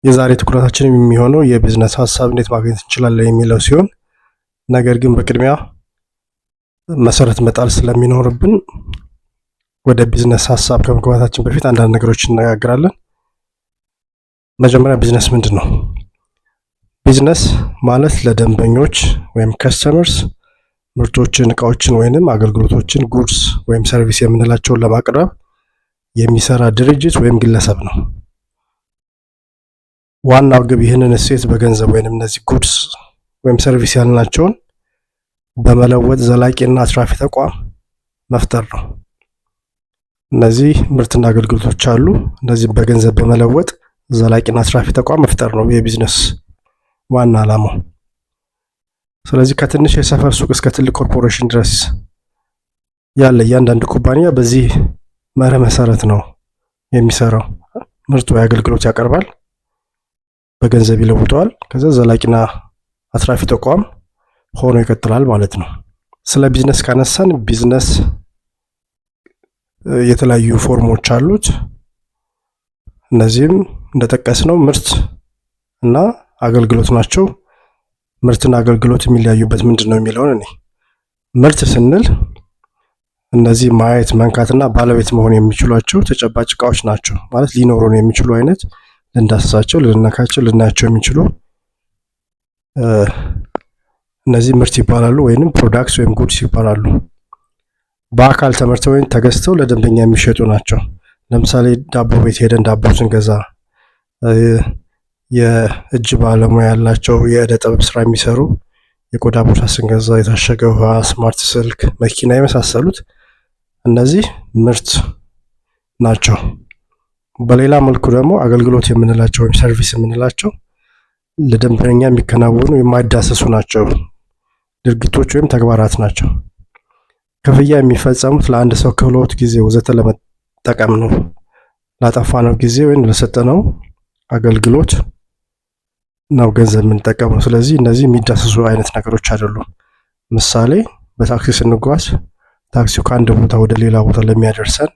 የዛሬ ትኩረታችን የሚሆነው የቢዝነስ ሀሳብ እንዴት ማግኘት እንችላለን የሚለው ሲሆን፣ ነገር ግን በቅድሚያ መሰረት መጣል ስለሚኖርብን ወደ ቢዝነስ ሀሳብ ከመግባታችን በፊት አንዳንድ ነገሮች እንነጋገራለን። መጀመሪያ ቢዝነስ ምንድን ነው? ቢዝነስ ማለት ለደንበኞች ወይም customers ምርቶችን፣ እቃዎችን ወይንም አገልግሎቶችን፣ goods ወይም service የምንላቸውን ለማቅረብ የሚሰራ ድርጅት ወይም ግለሰብ ነው። ዋናው ግብ ይህንን እሴት በገንዘብ ወይንም እነዚህ goods ወይም service ያልናቸውን በመለወጥ ዘላቂና አትራፊ ተቋም መፍጠር ነው። እነዚህ ምርትና አገልግሎቶች አሉ። እነዚህም በገንዘብ በመለወጥ ዘላቂና አትራፊ ተቋም መፍጠር ነው የቢዝነስ ዋና ዓላማው። ስለዚህ ከትንሽ የሰፈር ሱቅ እስከ ትልቅ ኮርፖሬሽን ድረስ ያለ እያንዳንዱ ኩባንያ በዚህ መርህ መሰረት ነው የሚሰራው። ምርት ወይ አገልግሎት ያቀርባል፣ በገንዘብ ይለውጠዋል። ከዛ ዘላቂና አትራፊ ተቋም ሆኖ ይቀጥላል ማለት ነው። ስለ ቢዝነስ ካነሳን ቢዝነስ የተለያዩ form ኦች አሉት። እነዚህም እንደጠቀስነው ምርት እና አገልግሎት ናቸው። ምርትና አገልግሎት የሚለያዩበት ምንድን ነው የሚለውን እኔ ምርት ስንል እነዚህ ማየት፣ መንካትና ባለቤት መሆን የሚችሏቸው ተጨባጭ እቃዎች ናቸው። ማለት ሊኖሩን የሚችሉ አይነት፣ ልንዳስሳቸው፣ ልንነካቸው፣ ልናያቸው የሚችሉ፣ እነዚህ ምርት ይባላሉ፣ ወይንም products ወይም goods ይባላሉ። በአካል ተመርተው ወይም ተገዝተው ለደንበኛ የሚሸጡ ናቸው። ለምሳሌ ዳቦ ቤት ሄደን ዳቦ ስንገዛ፣ የእጅ ባለሙያ ያላቸው የእደ ጥበብ ስራ የሚሰሩ፣ የቆዳ ቦርሳ ስንገዛ፣ የታሸገ ውሃ፣ smart ስልክ፣ መኪና የመሳሰሉት እነዚህ ምርት ናቸው። በሌላ መልኩ ደግሞ አገልግሎት የምንላቸው ወይም service የምንላቸው ለደንበኛ የሚከናወኑ የማይዳሰሱ ናቸው፣ ድርጊቶች ወይም ተግባራት ናቸው። ክፍያ የሚፈጸሙት ለአንድ ሰው ክህሎት፣ ጊዜ ወዘተ ለመጠቀም ነው። ላጠፋነው ጊዜ ወይም ለሰጠነው አገልግሎት ነው ገንዘብ የምንጠቀመው። ስለዚህ እነዚህ የሚዳሰሱ አይነት ነገሮች አይደሉም። ምሳሌ በታክሲ ስንጓዝ ታክሲው ከአንድ ቦታ ወደ ሌላ ቦታ ለሚያደርሰን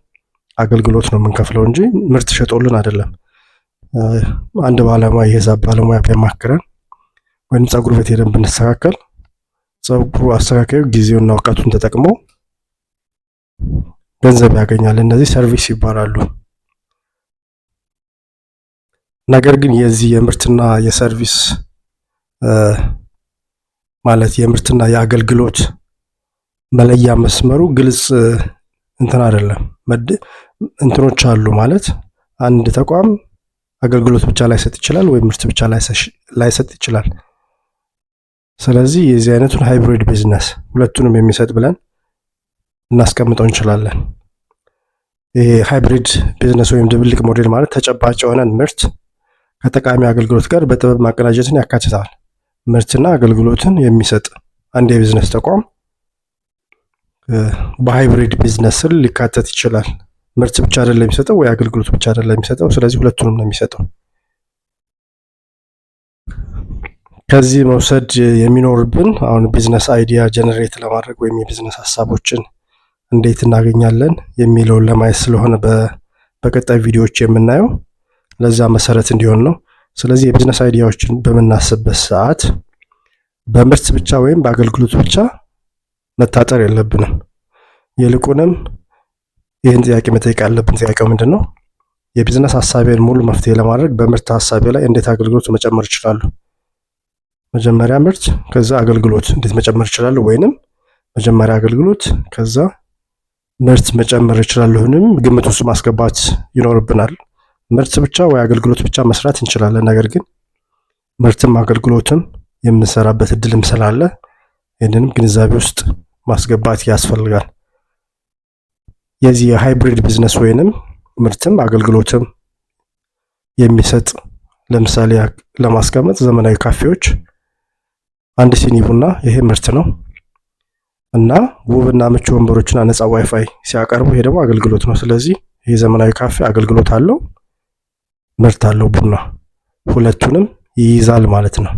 አገልግሎት ነው የምንከፍለው እንጂ ምርት ሸጦልን አይደለም። አንድ ባለሙያ፣ የሂሳብ ባለሙያ ቢያማክረን ወይም ፀጉር ቤት ሄደን ብንስተካከል ፀጉሩ አስተካካዩ ጊዜውና እውቀቱን ተጠቅሞ ገንዘብ ያገኛል። እነዚህ service ይባላሉ። ነገር ግን የዚህ የምርትና የ service፣ ማለት የምርትና የአገልግሎት መለያ መስመሩ ግልጽ እንትን አይደለም። እንትኖች አሉ፣ ማለት አንድ ተቋም አገልግሎት ብቻ ላይሰጥ ይችላል ወይም ምርት ብቻ ላይሰጥ ይችላል። ስለዚህ የዚህ አይነቱን hybrid business፣ ሁለቱንም የሚሰጥ ብለን እናስቀምጠው እንችላለን። ይሄ hybrid business ወይም ድብልቅ ሞዴል ማለት ተጨባጭ የሆነን ምርት ከጠቃሚ አገልግሎት ጋር በጥበብ ማቀናጀትን ያካትታል። ምርትና አገልግሎትን የሚሰጥ አንድ የቢዝነስ ተቋም በ hybrid business ስር ሊካተት ይችላል። ምርት ብቻ አይደለም የሚሰጠው ወይ አገልግሎት ብቻ አይደለም የሚሰጠው። ስለዚህ ሁለቱንም ነው የሚሰጠው። ከዚህ መውሰድ የሚኖርብን አሁን business idea generate ለማድረግ ወይም የቢዝነስ ሀሳቦችን እንዴት እናገኛለን የሚለውን ለማየት ስለሆነ በቀጣይ ቪዲዮዎች የምናየው ለዛ መሰረት እንዲሆን ነው። ስለዚህ የ business idea ዎችን በምናስብበት ሰዓት በምርት ብቻ ወይም በአገልግሎት ብቻ መታጠር የለብንም። ይልቁንም ይህን ጥያቄ መጠየቅ ያለብን ጥያቄው ምንድን ነው? የቢዝነስ ሀሳቤን ሙሉ መፍትሄ ለማድረግ በምርት ሀሳቤ ላይ እንዴት አገልግሎት መጨመር እችላለሁ? መጀመሪያ ምርት ከዛ አገልግሎት እንዴት መጨመር እችላለሁ? ወይንም መጀመሪያ አገልግሎት ከዛ ምርት መጨመር እችላለሁንም ግምት ውስጥ ማስገባት ይኖርብናል። ምርት ብቻ ወይ አገልግሎት ብቻ መስራት እንችላለን። ነገር ግን ምርትም አገልግሎትም የምንሰራበት እድልም ስላለ ይህንንም ግንዛቤ ውስጥ ማስገባት ያስፈልጋል። የዚህ የ hybrid business ወይንም ምርትም አገልግሎትም የሚሰጥ ለምሳሌ ለማስቀመጥ ዘመናዊ ካፌዎች አንድ ሲኒ ቡና፣ ይሄ ምርት ነው፣ እና ውብና ምቹ ወንበሮችና ነፃ ዋይፋይ ሲያቀርቡ ይሄ ደግሞ አገልግሎት ነው። ስለዚህ ይሄ ዘመናዊ ካፌ አገልግሎት አለው፣ ምርት አለው፣ ቡና፣ ሁለቱንም ይይዛል ማለት ነው።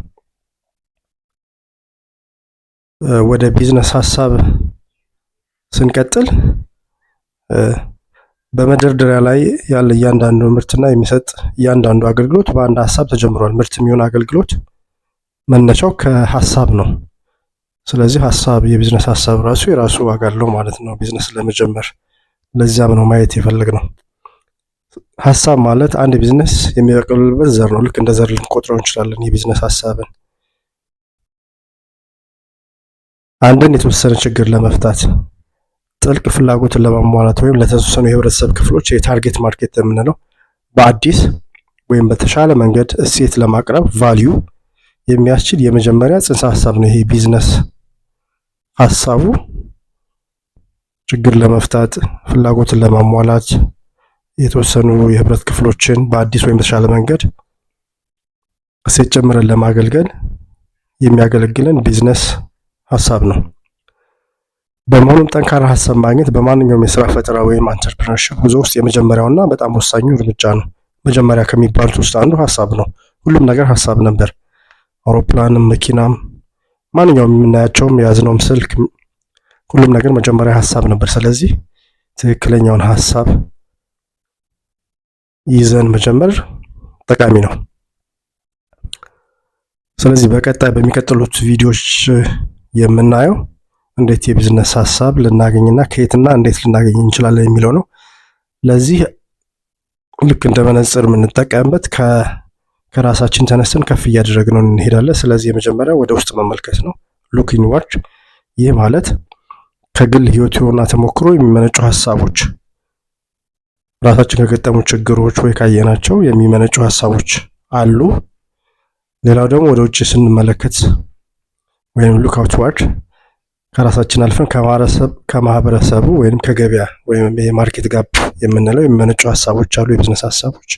ወደ ቢዝነስ ሀሳብ ስንቀጥል በመደርደሪያ ላይ ያለ እያንዳንዱ ምርትና የሚሰጥ እያንዳንዱ አገልግሎት በአንድ ሀሳብ ተጀምሯል። ምርት የሚሆን አገልግሎት መነሻው ከሀሳብ ነው። ስለዚህ ሀሳብ፣ የቢዝነስ ሀሳብ ራሱ የራሱ ዋጋ አለው ማለት ነው ቢዝነስ ለመጀመር። ለዚያም ነው ማየት የፈለግነው። ሀሳብ ማለት አንድ ቢዝነስ የሚበቅልበት ዘር ነው። ልክ እንደ ዘር ልንቆጥረው እንችላለን የቢዝነስ ሀሳብን። አንድን የተወሰነ ችግር ለመፍታት፣ ጥልቅ ፍላጎትን ለማሟላት ወይም ለተወሰኑ የህብረተሰብ ክፍሎች፣ የ target market የምንለው፣ በአዲስ ወይም በተሻለ መንገድ እሴት ለማቅረብ፣ value፣ የሚያስችል የመጀመሪያ ጽንሰ ሀሳብ ነው። ይሄ ቢዝነስ ሀሳቡ ችግር ለመፍታት፣ ፍላጎትን ለማሟላት፣ የተወሰኑ የህብረት ክፍሎችን በአዲስ ወይም በተሻለ መንገድ እሴት ጨምረን ለማገልገል የሚያገለግለን ቢዝነስ ሀሳብ ነው። በመሆኑም ጠንካራ ሀሳብ ማግኘት በማንኛውም የስራ ፈጠራ ወይም entrepreneurship ጉዞ ውስጥ የመጀመሪያውና በጣም ወሳኙ እርምጃ ነው። መጀመሪያ ከሚባሉት ውስጥ አንዱ ሀሳብ ነው። ሁሉም ነገር ሀሳብ ነበር። አውሮፕላንም፣ መኪናም፣ ማንኛውም የምናያቸውም የያዝነውም ስልክ፣ ሁሉም ነገር መጀመሪያ ሀሳብ ነበር። ስለዚህ ትክክለኛውን ሀሳብ ይዘን መጀመር ጠቃሚ ነው። ስለዚህ በቀጣይ በሚቀጥሉት ቪዲዮዎች የምናየው እንዴት የቢዝነስ ሀሳብ ልናገኝና ከየትና እንዴት ልናገኝ እንችላለን የሚለው ነው። ለዚህ ልክ እንደ መነጽር የምንጠቀምበት ከራሳችን ተነስተን ከፍ እያደረግነው እንሄዳለን። ስለዚህ የመጀመሪያው ወደ ውስጥ መመልከት ነው፣ look inward። ይህ ማለት ከግል ህይወትና ተሞክሮ የሚመነጩ ሀሳቦች፣ ራሳችን ከገጠሙ ችግሮች ወይ ካየናቸው የሚመነጩ ሀሳቦች አሉ። ሌላው ደግሞ ወደ ውጭ ስንመለከት ወይም look outward፣ ከራሳችን አልፈን ከማህበረሰቡ ወይም ከገበያ ወይም የ market gap የምንለው የሚመነጩ ሀሳቦች አሉ፣ የቢዝነስ ሀሳቦች።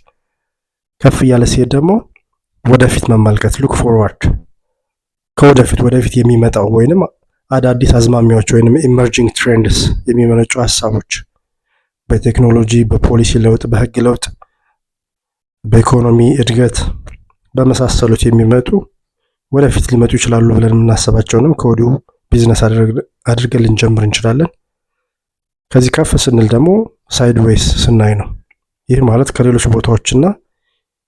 ከፍ እያለ ሲሄድ ደግሞ ወደፊት መመልከት፣ look forward፣ ከወደፊት ወደፊት የሚመጣው ወይንም አዳዲስ አዝማሚያዎች ወይንም emerging trends የሚመነጩ ሀሳቦች በቴክኖሎጂ፣ በፖሊሲ ለውጥ፣ በህግ ለውጥ፣ በኢኮኖሚ እድገት በመሳሰሉት የሚመጡ፣ ወደፊት ሊመጡ ይችላሉ ብለን የምናስባቸውንም ከወዲሁ ቢዝነስ አድርገን ልንጀምር እንችላለን። ከዚህ ከፍ ስንል ደግሞ sideways ስናይ ነው። ይህ ማለት ከሌሎች ቦታዎችና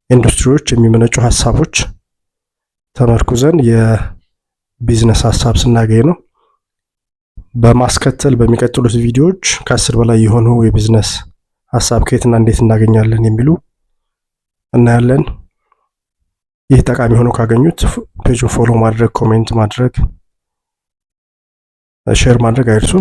ኢንዱስትሪዎች የሚመነጩ ሀሳቦች ተመርኩዘን የቢዝነስ ሀሳብ ስናገኝ ነው። በማስከተል በሚቀጥሉት ቪዲዮዎች ከ10 በላይ የሆኑ የቢዝነስ ሀሳብ ከየትና እንዴት እናገኛለን የሚሉ እናያለን። ይህ ጠቃሚ ሆኖ ካገኙት page ኡን follow ማድረግ፣ comment ማድረግ፣ share ማድረግ አይርሱ።